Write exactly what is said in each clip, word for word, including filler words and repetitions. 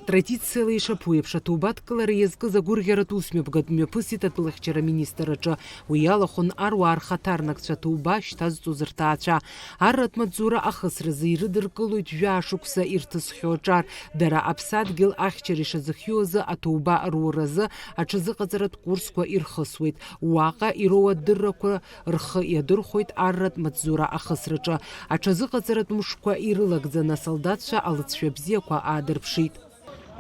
Традициала ишаԥу еиԥш, аҭоуба адкылара иазкыз агәырӷьаратә усмҩаԥгатә мҩаԥысит атәылахьчара аминистр аҿы. Уи иалахәын аруаа рхаҭарнакцәа, аҭоуба шьҭазҵоз рҭаацәа. Арратә маҵзура ахысразы ирыдыркылоит жәаа шықәса ирҭысхьоу аҿар. Дара аԥсадгьыл ахьчара ишазыхиоу азы аҭоуба руразы аҽазыҟаҵаратә курсқәа ирхысуеит. Уаҟа ироуа адыррақәа рхы иадырхәоит арратә маҵзура ахысраҿы. Аҽазыҟаҵаратә мшқәа ирылагӡаны асолдаҭцәа алыҵшәа бзиақәа аадырԥшит.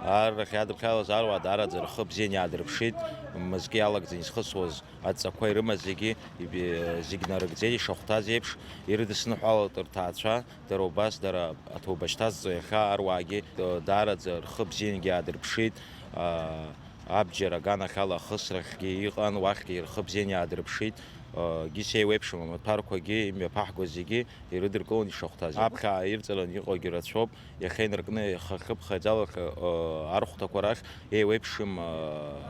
Аррахь иадыԥхьалаз аруаа даараӡа рхы бзианы иаадырԥшит, мызкы иалагӡаны изхысуаз адҵақәа ирымаз зегьы, иби-, зегь нарыгӡеит, ишахәҭаз еиԥш, ирыдысныҳәалоит рҭаацәа, дара убас, дара аҭоуба шьҭазҵо иахьа аруаагьы, э, даараӡа рхы бзиангьы аадырԥшит, а, абџьар аганахьала ахысрахьгьы иҟан, уахьгьы рхы бзианы иаадырԥшит, э, гьыс еиуеиԥшым амаҭәарқәагьы, имҩаԥаҳгоз зегьы ирыдыркылон ишахәҭаз. Аԥхьа ирҵараны иҟоугьы рацәоуп, иахьа инаркны, иахьа хыԥхьаӡала, э, архәҭақәа рахь еиуеиԥшым, э,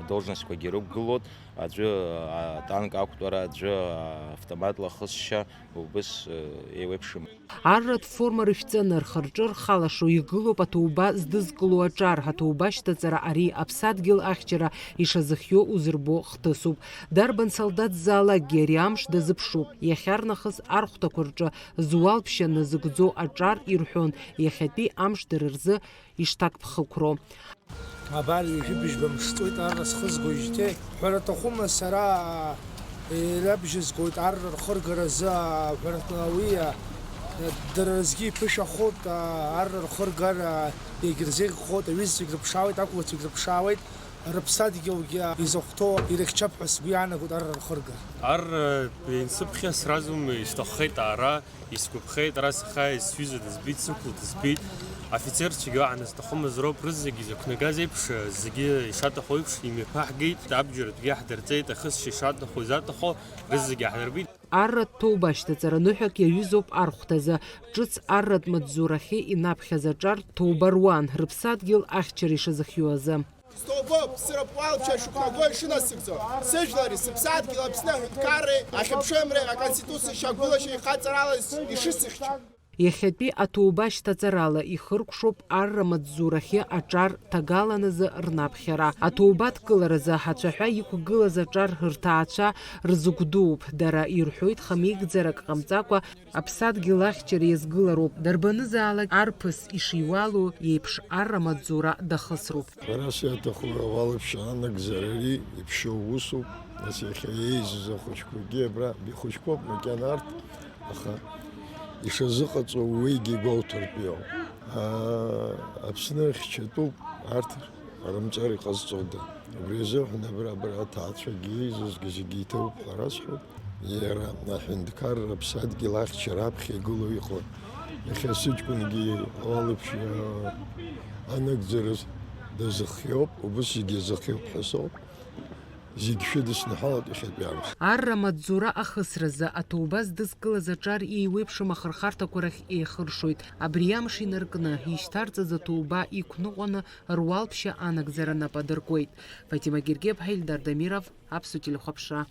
адолжностқәагьы рықәгылоит, аӡәы, а, атанк ақәтәара, аӡәы, а, автоматла ахысшьа, убыс, э, еиуеиԥшым. Арратә форма рышәҵаны, рхы-рҿы рхалашо игылоуп аҭоуба здызкыло аҿар. Аҭоуба шьҭаҵара ари аԥсадгьыл ахьчара ишазыхиоу узырбо хҭысуп. Дарбан солдаҭзаалакгьы ари амш дазыԥшуп. Иахьарнахыс архәҭақәа рҿы зуалԥшьа назыгӡо аҿар ирҳәон, иахьатәи амш дара рзы ишҭакԥхықәроу. Абар, ҩажәи быжьба мш ҵуеит арра схызгоижьҭеи. Ҳәара аҭахума сара, ирабжьызгоит арра рхыргаразы, ҳәарҭала уи, дара рзгьы иԥышәахоит, арра рхыргара иагьырзеиӷьхоит, аҩыза зегь рыԥшаауеит, ақәлацәагь рыԥшаауеит, рыԥсадгьылгьы изыхәҭоу ирыхьчап ҳәа сгәы иаанагоит арра рхыргара. Арра инсыԥхьа сразу исҭаххеит аара. Исгәаԥхеит, ара сахьааиз сҩыза дызбеит, сықәла дызбеит. Афицерцәагьы уаҳа назҭахымыз роуп, рызегьы изықәнагаз еиԥш, зегьы ишаҭаху еиԥш имҩаԥаҳгеит, абџьар атәгьы ҳдырҵеит, ахысшьа ишаҭаху, изаҭаху, рызегьы ҳдырбеит. Арратә ҭоуба шьҭаҵара ныҳәак иаҩызоуп архәҭазы, ҿыц арратә маҵзурахьы инаԥхьаз аҿар ҭоуба руан, рыԥсадгьыл ахьчара ишазыхиоу азы. Сҭоубоуп, сырап уалԥшьа шықәнаго ишынасыгӡо, сыжәлари сыԥсадгьыл Аԥсны аҳәынҭқарреи ахьыԥшымреи аконституциеи шьақәгылашьа ихаҵарала ишысыхьчо. Иахьатәи аҭоуба шьҭаҵарала ихыркәшоуп арра маҵзурахьы аҿар ҭагаланазы рнаԥхьара. Аҭоуба адкыларазы ацәаҳәа иқәгылаз аҿар рҭаацәа рзыгәдууп. Дара ирҳәоит хамеигӡарак ҟамҵакәа Аԥсадгьыл ахьчара иазгылароуп, дарбанызаалак арԥыс ишиуалу еиԥш арра маҵзура дахысроуп. Ҳәарас иаҭаху ауалԥшьа анагӡара ари иԥшьоу усуп, нас иахьа еизоз ахәыҷқәагьы абра ихәыҷқәоуп макьана арҭ, аха ишазыҟаҵоу уигьы игәоуҭартә иоуп. Аа, Аԥсны ахьчатәуп арҭ. Арымҵар иҟазҵода? Убри азыҳәан абра, абра аҭаацәагьы еизызгьы зегьы иҭоуп ҳәа расҳәоит. Иара аҳәынҭқарра аԥсадгьыл ахьчара аԥхьа игылоу иҟоуп. Иахьа сыҷкәынгьы ауалԥшьа анагӡараз дазыхиоуп, убыс зегьы иазыхиоуп ҳәа соуп. Зегь шәыдысныҳәалоит иахьатәи амш. Арра маҵзура ахысразы аҭоуба здызкылаз аҿар еиуеиԥшым ахырхарҭақәа рахь еихыршоит. Абри амш инаркны, ишьҭарҵаз аҭоуба иқәныҟәаны руалԥшьа анагӡара нап адыркуеит. Фатима Гергиаԥҳа, Ильдар Дамиров, Аԥсуа телехәаԥшра.